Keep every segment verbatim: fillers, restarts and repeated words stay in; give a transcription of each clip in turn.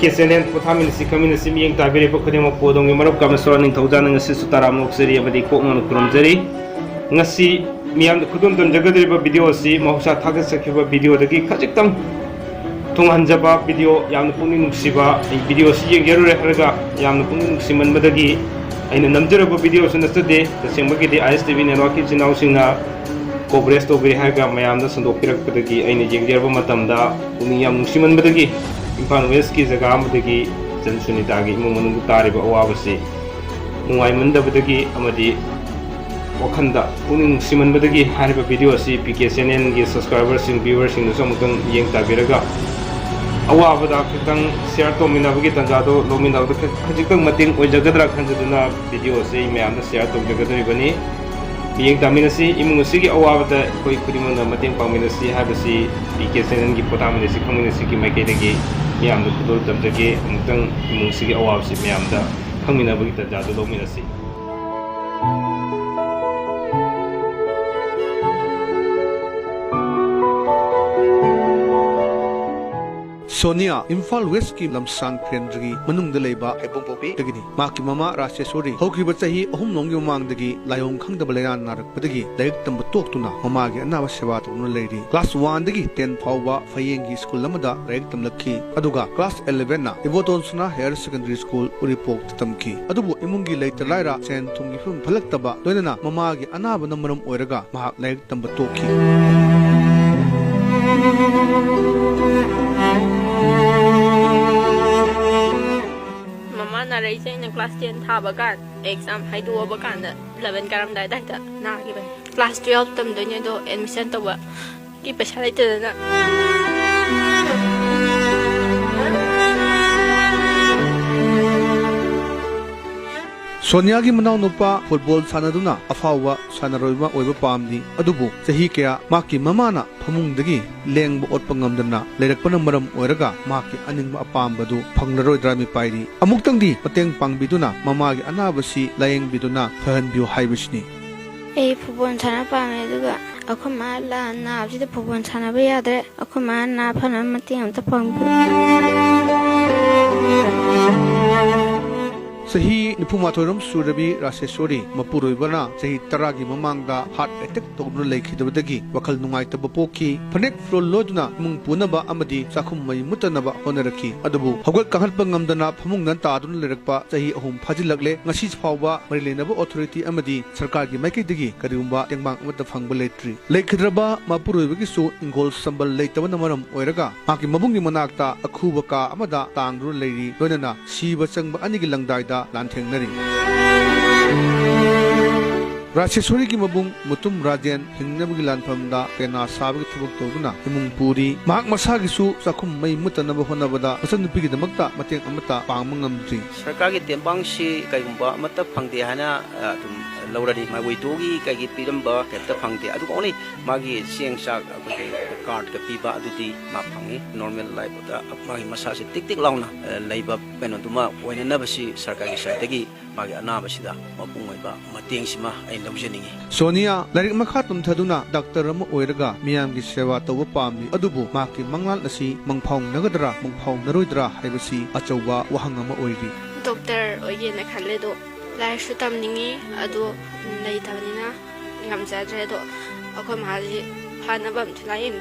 ꯀꯦ channel ꯄꯣꯊꯥꯃꯤꯟꯅꯁꯤ ꯈꯪꯃꯤꯟꯅꯁꯤ ꯃꯤꯠꯌꯦꯡ ꯇꯥꯕꯤꯔꯤꯕ ꯈꯨꯗꯤꯡꯃꯛꯄꯨ ꯑꯗꯣꯝꯒꯤ ꯃꯔꯨꯞ ꯀꯥꯃꯦꯁꯣꯔ ꯅꯤꯡꯊꯧꯖꯥꯅ ꯉꯁꯤꯁꯨ ꯇꯔꯥꯝꯅ ꯑꯣꯛꯆꯔꯤ ꯑꯃꯗꯤ ꯀꯣꯛꯅꯅ ꯈꯨꯔꯨꯝꯖꯔꯤ꯫ ꯉꯁꯤ ꯃꯤꯌꯥꯝꯗ ꯈꯨꯗꯣꯜ ꯇꯝꯖꯒꯗꯧꯔꯤꯕ video ꯑꯁꯤ ꯃꯍꯧꯁꯥ ꯊꯥꯒꯠꯆꯈꯤꯕ video ꯗꯒꯤ ꯈꯖꯤꯛꯇꯪ ꯇꯨꯡꯍꯟꯖꯕ video, ꯌꯥꯝꯅ ꯄꯨꯛꯅꯤꯡ ꯅꯨꯡꯁꯤꯕ꯫ ꯑꯩ video ꯑꯁꯤ ꯌꯦꯡꯖꯔꯨꯔꯦ ꯍꯥꯏꯔꯒ ꯌꯥꯝꯅ ꯄꯨꯛꯅꯤꯡ ꯅꯨꯡꯁꯤꯃꯟꯕꯗꯒꯤ ꯑꯩꯅ ꯅꯝꯖꯔꯨꯕ video ꯁꯨ ꯅꯠꯆꯗꯦ꯫ ꯇꯁꯦꯡꯕꯒꯤꯗꯤ ꯑꯥꯏ ꯑꯦꯁ ꯇꯤ ꯚꯤ network ꯀꯤ ꯏꯆꯤꯟ ꯏꯅꯥꯎꯁꯤꯡꯅ coverage ꯇꯧꯕꯤꯔꯦ ꯍꯥꯏꯔꯒ ꯃꯌꯥꯝꯗ ꯁꯟꯗꯣꯛꯄꯤꯔꯛꯄꯗꯒꯤ ꯑꯩꯅ ꯌꯦꯡꯖꯔꯕ ꯃꯇꯝꯗ ꯄꯨꯛꯅꯤꯡ ꯌꯥꯝ ꯅꯨꯡꯁꯤꯃꯟꯕꯗꯒꯤ ꯏꯝꯐꯥꯜ West ꯀꯤ ꯖꯒꯥ ꯑꯃꯗꯒꯤ ꯏꯆꯟ ꯁꯨꯅꯤꯇꯥꯒꯤ ꯏꯃꯨꯡ ꯃꯅꯨꯡꯗ ꯇꯥꯔꯤꯕ ꯑꯋꯥꯕꯁꯤ ꯅꯨꯡꯉꯥꯏꯃꯟꯗꯕꯗꯒꯤ ꯑꯃꯗꯤ ꯋꯥꯈꯜꯗ ꯄꯨꯛꯅꯤꯡ ꯅꯨꯡꯁꯤꯃꯟꯕꯗꯒꯤ ꯍꯥꯏꯔꯤꯕ video ꯑꯁꯤ ꯄꯤ ꯀꯦ ꯆꯦꯅꯦꯜꯒꯤ subscriber ꯁꯤꯡ, viewer ꯁꯤꯡꯗꯁꯨ ꯑꯃꯨꯛꯇꯪ ꯌꯦꯡ ꯇꯥꯕꯤꯔꯒ ꯑꯋꯥꯕꯗ ꯈꯤꯇꯪ share ꯇꯧꯃꯤꯟꯅꯕꯒꯤ ꯇꯥꯟꯖꯥꯗꯣ ꯂꯧꯃꯤꯟꯅꯕꯗ ꯈ-, ꯈꯖꯤꯛꯇꯪ ꯃꯇꯦꯡ ꯑꯣꯏꯖꯒꯗ꯭ꯔꯥ ꯈꯟꯖꯗꯨꯅ video ꯑꯁꯤ ꯑꯩ ꯃꯌꯥꯝꯗ share ꯇꯧꯖꯒꯗꯧꯔꯤꯕꯅꯤ꯫ ꯃꯤꯠꯌꯦꯡ ꯇꯥꯃꯤꯟꯅꯁꯤ, ꯏꯃꯨꯡ ꯑꯁꯤꯒꯤ ꯑꯋꯥꯕꯗ ꯑꯩꯈꯣꯏ ꯈꯨꯗꯤꯡꯃꯛꯅ ꯃꯇꯦꯡ ꯄꯥꯡꯃꯤꯟꯅꯁꯤ ꯍꯥꯏꯕꯁꯤ ꯄꯤ ꯀꯦ ꯆꯦꯅꯦꯜꯒꯤ ꯄꯣꯊꯥꯃꯤꯟꯅꯁꯤ ꯈꯪꯃꯤꯟꯅꯁꯤꯒꯤ ꯃꯥꯏꯀꯩꯗꯒꯤ ꯃꯤꯌꯥꯝꯗ ꯈꯨꯗꯣꯜ ꯇꯝꯖꯒꯦ꯫ ꯑꯃꯨꯛꯇꯪ ꯏꯃꯨꯡ ꯑꯁꯤꯒꯤ ꯑꯋꯥꯕꯁꯤ ꯃꯌꯥꯝꯗ ꯈꯪꯃꯤꯟꯅꯕꯒꯤ ꯇꯥꯟꯖꯥꯗꯨ ꯂꯧꯃꯤꯟꯅꯁꯤ꯫ ꯁꯣꯅꯤꯌꯥ ꯏꯝꯐꯥꯜ West ꯀꯤ ꯂꯝꯁꯥꯡ ꯀꯦꯟꯗ꯭ꯔꯒꯤ ꯃꯅꯨꯡꯗ ꯂꯩꯕ ꯍꯩꯕꯣꯡꯄꯣꯛꯄꯤꯗꯒꯤꯅꯤ꯫ ꯃꯍꯥꯛꯀꯤ ꯃꯃꯥ ꯔꯥꯖꯦꯁꯣꯔꯤ ꯍꯧꯈꯤꯕ ꯆꯍꯤ ꯑꯍꯨꯝ ꯂꯣꯝꯒꯤ ꯃꯃꯥꯡꯗꯒꯤ ꯂꯥꯏꯑꯣꯡ ꯈꯪꯗꯕ ꯂꯥꯏꯅꯥ ꯅꯥꯔꯛꯄꯗꯒꯤ ꯂꯥꯏꯔꯤꯛ ꯇꯝꯕ ꯇꯣꯛꯇꯨꯅ ꯃꯃꯥꯒꯤ ꯑꯅꯥꯕ ꯁꯦꯕꯥ ꯇꯧꯗꯨꯅ ꯂꯩꯔꯤ꯫ Class one ꯗꯒꯤ ten ꯐꯥꯎꯕ ꯐꯌꯦꯡꯒꯤ ꯁ꯭ꯀꯨꯜ ꯑꯃꯗ ꯂꯥꯏꯔꯤꯛ ꯇꯝꯂꯛꯈꯤ, ꯑꯗꯨꯒ class eleven ꯅ ꯏꯕꯣꯇꯣꯟ ꯁꯅꯥ Higher Secondary School ꯎꯔꯤꯄꯣꯛꯇ ꯇꯝꯈꯤ꯫ ꯑꯗꯨꯕꯨ ꯏꯃꯨꯡꯒꯤ ꯂꯩꯇ ꯂꯥꯏꯔ, ꯁꯦꯟ ꯊꯨꯝꯒꯤ ꯐꯤꯕꯝ ꯐꯠꯂꯛꯇꯕ, ꯂꯣꯏꯅꯅ ꯃꯃꯥꯒꯤ ꯑꯅꯥꯕꯅ ꯃꯔꯝ ꯑꯣꯏꯔꯒ ꯃꯍꯥꯛ ꯂꯥꯏꯔꯤꯛ ꯇꯝꯕ ꯇꯣꯛꯈꯤ꯫ ꯃꯃꯥ ꯅꯥꯔꯛꯏꯁꯦ ꯑꯩꯅ class ten ꯊꯥꯕ ꯀꯥꯟ, exam ꯍꯥꯏꯗꯣꯛꯑꯕ ꯀꯥꯟꯗ, eleven ꯀꯥꯔꯝꯗꯥꯏ ꯑꯗꯥꯏꯗ ꯅꯥꯈꯤꯕꯅꯤ꯫ Class twelve ꯇꯝꯗꯣꯏꯅꯦ ꯑꯗꯣ admission ꯇꯧꯕ ꯒꯤ ꯄꯩꯁꯥ ꯂꯩꯇꯗꯅ꯫ ꯁꯣꯅꯤꯌꯥꯒꯤ ꯃꯅꯥꯎꯅꯨꯄꯥ ꯐꯨꯠꯕꯣꯜ ꯁꯥꯟꯅꯗꯨꯅ ꯑꯐꯥꯎꯕ ꯁꯥꯟꯅꯔꯣꯏ ꯑꯃ ꯑꯣꯏꯕ ꯄꯥꯝꯂꯤ, ꯑꯗꯨꯕꯨ ꯆꯍꯤ ꯀꯌꯥ ꯃꯍꯥꯛꯀꯤ ꯃꯃꯥꯅ ꯐꯃꯨꯡꯗꯒꯤ ꯂꯦꯡꯕ ꯑꯣꯠꯄ ꯉꯝꯗꯅ ꯂꯩꯔꯛꯄꯅ ꯃꯔꯝ ꯑꯣꯏꯔꯒ ꯃꯍꯥꯛꯀꯤ ꯑꯅꯤꯡꯕ ꯑꯄꯥꯝꯕꯗꯨ ꯐꯪꯂꯔꯣꯏꯗ꯭ꯔꯥ ꯃꯤꯄꯥꯏꯔꯤ꯫ ꯑꯃꯨꯛꯇꯪꯗꯤ ꯃꯇꯦꯡ ꯄꯥꯡꯕꯤꯗꯨꯅ ꯃꯃꯥꯒꯤ ꯑꯅꯥꯕꯁꯤ ꯂꯥꯌꯦꯡꯕꯤꯗꯨꯅ ꯐꯍꯟꯕꯤꯌꯨ ꯍꯥꯏꯕꯁꯤꯅꯤ꯫ ꯑꯩ ꯐꯨꯠꯕꯣꯜ ꯁꯥꯟꯅꯕ ꯄꯥꯝꯃꯦ, ꯑꯗꯨꯒ ꯑꯩꯈꯣꯏ ꯃꯥ ꯂꯥ-, ꯅꯥꯕꯁꯤꯗ ꯐꯨꯠꯕꯣꯜ ꯁꯥꯟꯅꯕ ꯌꯥꯗ꯭ꯔꯦ꯫ ꯑꯩꯈꯣꯏ ꯃꯥ ꯅꯥ ꯐꯅꯕ ꯃꯇꯦꯡ ꯑꯝꯇ ꯄꯥꯡꯕꯤꯌꯨ꯫ ꯆꯍꯤ ꯅꯤꯐꯨ ꯃꯥꯊꯣꯏꯔꯣꯝ ꯁꯨꯔꯕꯤ ꯔꯥꯁꯦꯁꯣꯔꯤ ꯃꯄꯨꯔꯣꯏꯕꯅ ꯆꯍꯤ ꯇꯔꯥꯒꯤ ꯃꯃꯥꯡꯗ ꯍꯥꯔꯠ ꯑꯦꯇꯦꯛ ꯇꯧꯗꯨꯅ ꯂꯩꯈꯤꯗꯕꯗꯒꯤ ꯋꯥꯈꯜ ꯅꯨꯡꯉꯥꯏꯇꯕ ꯄꯣꯛꯈꯤ꯫ ꯐꯅꯦꯛ ꯐꯤꯔꯣꯜ ꯂꯣꯏꯗꯨꯅ ꯏꯃꯨꯡ ꯄꯨꯅꯕ ꯑꯃꯗꯤ ꯆꯥꯛꯈꯨꯝ ꯃꯩ ꯃꯨꯠꯇꯅꯕ ꯍꯣꯠꯅꯔꯛꯈꯤ꯫ ꯑꯗꯨꯕꯨ ꯍꯧꯒꯠ ꯀꯥꯡꯈꯠꯄ ꯉꯝꯗꯅ ꯐꯃꯨꯡꯗ ꯇꯥꯗꯨꯅ ꯂꯩꯔꯛꯄ ꯆꯍꯤ ꯑꯍꯨꯝ ꯐꯥꯖꯤꯜꯂꯛꯂꯦ꯫ ꯉꯁꯤ ꯐꯥꯎꯕ ꯃꯔꯤ ꯂꯩꯅꯕ ꯑꯣꯊꯣꯔꯤꯇꯤ ꯑꯃꯗꯤ ꯁꯔꯀꯥꯔꯒꯤ ꯃꯥꯏꯀꯩꯗꯒꯤ ꯀꯔꯤꯒꯨꯝꯕ ꯇꯦꯡꯕꯥꯡ ꯑꯃꯠꯇ ꯐꯪꯕ ꯂꯩꯇ꯭ꯔꯤ꯫ ꯂꯩꯈꯤꯗ꯭ꯔꯕ ꯃꯄꯨꯔꯣꯏꯕꯒꯤꯁꯨ ꯏꯪꯒꯣꯜ ꯁꯝꯕꯜ ꯂꯩꯇꯕꯅ ꯃꯔꯝ ꯑꯣꯏꯔꯒ ꯃꯍꯥꯛꯀꯤ ꯃꯕꯨꯡꯒꯤ ꯃꯅꯥꯛꯇ ꯑꯈꯨꯕ ꯀꯥ ꯑꯃꯗ ꯇꯥꯡꯗꯨꯅ ꯂꯩꯔꯤ꯫ ꯂꯣꯏꯅꯅ ꯁꯤꯕ ꯆꯪꯕ ꯑꯅꯤꯒꯤ ꯂꯪꯗꯥꯏꯗ ꯂꯥꯟꯊꯦꯡꯅꯔꯤ꯫ ꯔꯥꯖꯦꯁꯣꯔꯤꯒꯤ ꯃꯕꯨꯡ ꯃꯨꯇꯨꯝ ꯔꯥꯖꯦꯟ ꯍꯤꯡꯅꯕꯒꯤ ꯂꯥꯟꯐꯝꯗ ꯄꯦꯅꯥ ꯁꯥꯕꯒꯤ ꯊꯕꯛ ꯇꯧꯗꯨꯅ ꯏꯃꯨꯡ ꯄꯨꯔꯤ꯫ ꯃꯍꯥꯛ ꯃꯁꯥꯒꯤꯁꯨ ꯆꯥꯛꯈꯨꯝ ꯃꯩ ꯃꯨꯠꯇꯅꯕ ꯍꯣꯠꯅꯕꯗ ꯃꯆꯟꯅꯨꯄꯤꯒꯤꯗꯃꯛꯇ ꯃꯇꯦꯡ ꯑꯃꯠꯇ ꯄꯥꯡꯕ ꯉꯝꯗ꯭ꯔꯤ꯫ ꯁꯔꯀꯥꯔꯒꯤ ꯇꯦꯡꯕꯥꯡꯁꯤ ꯀꯩꯒꯨꯝꯕ ꯑꯃꯠꯇ ꯐꯪꯗꯦ ꯍꯥꯏꯅ, ꯑ, ꯑꯗꯨꯝ ꯂꯧꯔꯅꯤ꯫ ꯃꯥꯏ ꯋꯤꯗꯣꯒꯤ ꯀꯩꯒꯤ ꯄꯤꯔꯝꯕ ꯀꯩꯝꯇ ꯐꯪꯗꯦ꯫ ꯑꯗꯨꯒ only ꯃꯥꯒꯤ ꯆꯦꯡ ꯆꯥꯛ ꯑꯩꯈꯣꯏꯒꯤ ꯀꯥꯔꯠꯀ ꯄꯤꯕ ꯑꯗꯨꯗꯤ ꯃꯥ ꯐꯪꯉꯤ꯫ ꯅꯣꯔꯃꯦꯜ ꯂꯥꯏꯐꯇ ꯃꯥꯒꯤ ꯃꯁꯥꯁꯦ ꯇꯤꯛ ꯇꯤꯛ ꯂꯥꯎꯅ, ꯑ, ꯂꯩꯕ ꯀꯩꯅꯣꯗꯨꯃ ꯑꯣꯏꯅꯅꯕꯁꯤ ꯁꯔꯀꯥꯔꯒꯤ ꯁꯥꯏꯠꯇꯒꯤ ꯃꯥꯒꯤ ꯑꯅꯥꯕꯁꯤꯗ ꯃꯄꯨꯡ ꯑꯣꯏꯕ ꯃꯇꯦꯡꯁꯤꯃ ꯑꯩꯅ ꯂꯧꯖꯅꯤꯡꯉꯤ꯫ ꯁꯣꯅꯤꯌꯥ ꯂꯥꯏꯔꯤꯛ ꯃꯈꯥ ꯇꯝꯊꯗꯨꯅ ꯗꯥꯛꯇꯔ ꯑꯃ ꯑꯣꯏꯔꯒ ꯃꯤꯌꯥꯝꯒꯤ ꯁꯦꯕꯥ ꯇꯧꯕ ꯄꯥꯝꯃꯤ, ꯑꯗꯨꯕꯨ ꯃꯍꯥꯛꯀꯤ ꯃꯪꯂꯥꯟ ꯑꯁꯤ ꯃꯪꯐꯥꯎꯅꯒꯗ꯭ꯔꯥ ꯃꯪꯐꯥꯎꯅꯔꯣꯏꯗ꯭ꯔꯥ ꯍꯥꯏꯕꯁꯤ ꯑꯆꯧꯕ ꯋꯥꯍꯪ ꯑꯃ ꯑꯣꯏꯔꯤ꯫ ꯗꯣꯛꯇꯔ ꯑꯣꯏꯒꯦꯅ ꯈꯜꯂꯦ, ꯑꯗꯣ ꯂꯥꯏꯔꯤꯛꯁꯨ ꯇꯝꯅꯤꯡꯉꯤ, ꯑꯗꯣ ꯂꯩꯇꯕꯅꯤꯅ ꯉꯝꯖꯗ꯭ꯔꯦ꯫ ꯑꯗꯣ ꯑꯩꯈꯣꯏ ꯃꯥꯁꯤ ꯐꯅꯕ ꯑꯝꯇ ꯂꯥꯏꯌꯦꯡ꯫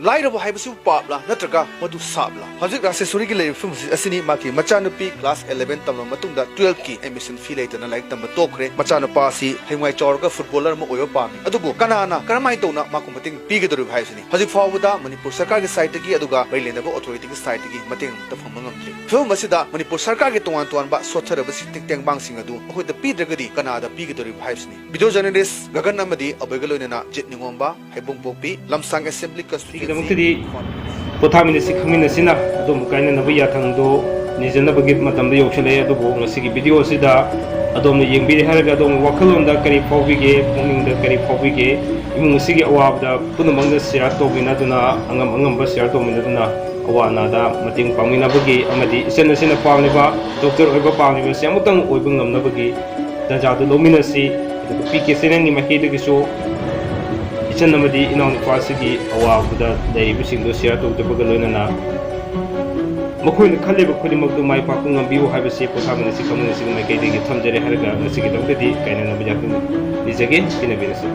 ꯂꯥꯏꯔꯕ ꯍꯥꯏꯕꯁꯤꯕꯨ ꯄꯥꯞꯂꯥ ꯅꯠꯇ꯭ꯔꯒ ꯃꯗꯨ ꯁꯥꯞꯂꯥ? ꯍꯧꯖꯤꯛ ꯔꯥꯁꯦꯁꯣꯔꯤꯒꯤ ꯂꯩꯔꯤꯕ ꯐꯤꯕꯝ ꯑꯁꯤ ꯑꯁꯤꯅꯤ꯫ ꯃꯍꯥꯛꯀꯤ ꯃꯆꯥꯅꯨꯄꯤ class eleven ꯇꯝꯂꯕ ꯃꯇꯨꯡꯗ twelve ꯀꯤ admission fee ꯂꯩꯇꯅ ꯂꯥꯏꯔꯤꯛ ꯇꯝꯕ ꯇꯣꯛꯈ꯭ꯔꯦ꯫ ꯃꯆꯥꯅꯨꯄꯥ ꯑꯁꯤ ꯍꯌꯦꯡꯋꯥꯏ ꯆꯥꯎꯔꯒ ꯐꯨꯠꯕꯣꯂꯔ ꯑꯃ ꯑꯣꯏꯕ ꯄꯥꯝꯃꯤ꯫ ꯑꯗꯨꯕꯨ ꯀꯅꯥꯅ ꯀꯔꯝꯍꯥꯏꯅ ꯇꯧꯅ ꯃꯍꯥꯛꯄꯨ ꯃꯇꯦꯡ ꯄꯤꯒꯗꯧꯔꯤꯕ ꯍꯥꯏꯕꯁꯤꯅꯤ꯫ ꯍꯧꯖꯤꯛ ꯐꯥꯎꯕꯗ ꯃꯅꯤꯄꯨꯔ ꯁꯔꯀꯥꯔꯒꯤ ꯁꯥꯏꯠꯇꯒꯤ ꯑꯗꯨꯒ ꯃꯔꯤ ꯂꯩꯅꯕ ꯑꯣꯊꯣꯔꯤꯇꯤꯒꯤ ꯁꯥꯏꯠꯇꯒꯤ ꯃꯇꯦꯡ ꯑꯃꯠꯇ ꯐꯪꯕ ꯉꯝꯗ꯭ꯔꯤ꯫ ꯐꯤꯕꯝ ꯑꯁꯤꯗ ꯃꯅꯤꯄꯨꯔ ꯁꯔꯀꯥꯔꯒꯤ ꯇꯣꯉꯥꯟ ꯇꯣꯉꯥꯟꯕ ꯁꯣꯠꯊꯔꯕꯁꯤꯡ ꯇꯦꯡꯕꯥꯡꯁꯤꯡ ꯑꯗꯨ ꯑꯩꯈꯣꯏꯗ ꯄꯤꯗ꯭ꯔꯒꯗꯤ ꯀꯅꯥꯗ ꯄꯤꯒꯗꯧꯔꯤꯕ ꯍꯥꯏꯕꯁꯤꯅꯤ꯫ ꯚꯤꯗꯤꯑꯣ ꯖꯔꯅꯦꯂꯤꯁ ꯒꯒꯟ ꯑꯃꯗꯤ ꯑꯕꯣꯏꯒ ꯂꯣꯏꯅꯅ ꯖꯤꯠ ꯅꯤꯉꯣꯝꯕ, ꯍꯩꯕꯣꯡꯄꯣꯛꯄꯤ, ꯂꯝꯁꯥꯡ ꯑꯦꯁꯦꯝꯕ꯭ꯂꯤ ꯀꯟꯁꯇꯤꯇ꯭ꯌꯨꯟꯁꯤ꯫ ꯁꯤꯒꯤꯗꯃꯛꯇꯗꯤ ꯄꯣꯊꯥꯃꯤꯟꯅꯁꯤ, ꯈꯪꯃꯤꯟꯅꯁꯤꯅ ꯑꯗꯣꯝꯕꯨ ꯀꯥꯏꯅꯅꯕ ꯌꯥꯊꯪꯗꯣ ꯅꯤꯖꯅꯕꯒꯤ ꯃꯇꯝꯗ ꯌꯧꯁꯤꯜꯂꯛꯑꯦ꯫ ꯑꯗꯨꯕꯨ ꯉꯁꯤꯒꯤ ꯚꯤꯗꯤꯑꯣ ꯑꯁꯤꯗ ꯑꯗꯣꯝꯅ ꯌꯦꯡꯕꯤꯔꯦ ꯍꯥꯏꯔꯒ ꯑꯗꯣꯝꯒꯤ ꯋꯥꯈꯜꯂꯣꯟꯗ ꯀꯔꯤ ꯐꯥꯎꯕꯤꯒꯦ, ꯄꯨꯛꯅꯤꯡꯗ ꯀꯔꯤ ꯐꯥꯎꯕꯤꯒꯦ? ꯏꯃꯨꯡ ꯑꯁꯤꯒꯤ ꯑꯋꯥꯕꯗ ꯄꯨꯝꯅꯃꯛꯅ ꯁꯤꯌꯥꯔ ꯇꯧꯃꯤꯟꯅꯗꯨꯅ, ꯑꯉꯝ ꯑꯉꯝꯕ ꯁꯤꯌꯥꯔ ꯇꯧꯃꯤꯟꯅꯗꯨꯅ ꯑꯋꯥ ꯑꯅꯥꯗ ꯃꯇꯦꯡ ꯄꯥꯡꯃꯤꯟꯅꯕꯒꯤ ꯑꯃꯗꯤ ꯏꯆꯟ ꯑꯁꯤꯅ ꯄꯥꯝꯂꯤꯕ ꯗꯣꯛꯇꯔ ꯑꯣꯏꯕ ꯄꯥꯝꯂꯤꯕꯁꯤ ꯑꯃꯨꯛꯇꯪ ꯑꯣꯏꯕ ꯉꯝꯅꯕꯒꯤ ꯇꯥꯟꯖꯥꯗꯨ ꯂꯧꯃꯤꯟꯅꯁꯤ꯫ ꯑꯗꯨꯒ ꯄꯤ ꯀꯦ ꯆꯦꯅꯦꯜꯒꯤ ꯃꯥꯏꯀꯩꯗꯒꯤꯁꯨ ꯏꯆꯟ ꯑꯃꯗꯤ ꯏꯅꯥꯎꯅꯨꯄꯥꯁꯤꯒꯤ ꯑꯋꯥꯕꯗ ꯂꯩꯔꯤꯕꯁꯤꯡꯗꯨ share ꯇꯧꯖꯕꯒ ꯂꯣꯏꯅꯅ ꯃꯈꯣꯏꯅ ꯈꯜꯂꯤꯕ ꯈꯨꯗꯤꯡꯃꯛꯇꯨ ꯃꯥꯏ ꯄꯥꯛꯄ ꯉꯝꯕꯤꯌꯨ ꯍꯥꯏꯕꯁꯤ ꯄꯣꯊꯥꯕ ꯉꯁꯤ ꯀꯃꯟ ꯑꯁꯤꯒꯤ ꯃꯥꯏꯀꯩꯗꯒꯤ ꯊꯝꯖꯔꯦ ꯍꯥꯏꯔꯒ ꯉꯁꯤꯒꯤꯗꯃꯛꯇꯗꯤ ꯀꯥꯏꯅꯅꯕ ꯌꯥꯊꯪ ꯅꯤꯖꯒꯦ꯫ ꯄꯤꯅꯕꯤꯔꯁꯤ꯫